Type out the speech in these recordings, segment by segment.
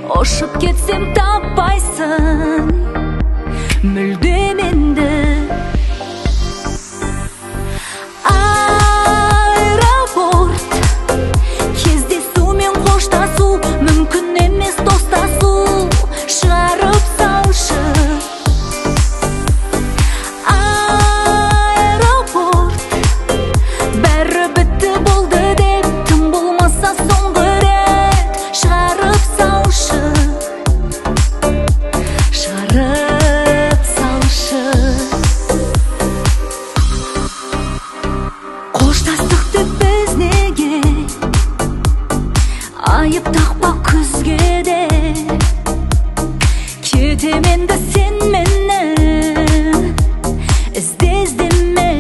Ұшып кетсем таппайсың мүлде менді. Аэропорт, кездесу мен қоштасу, мүмкін емес достасу, шығарып салшы. Аэропорт, бәрі бітті болды деп, тым болмаса соңғы рет шығарып салшы, шығарып салшы. Қоштастық деп біз неге айып тақпа күзге де? Кетем енді, сен мені ізде, іздеме.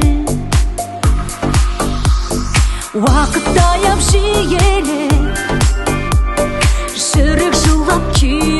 Уақыт таяп жиелеп, жүрек жылап күй.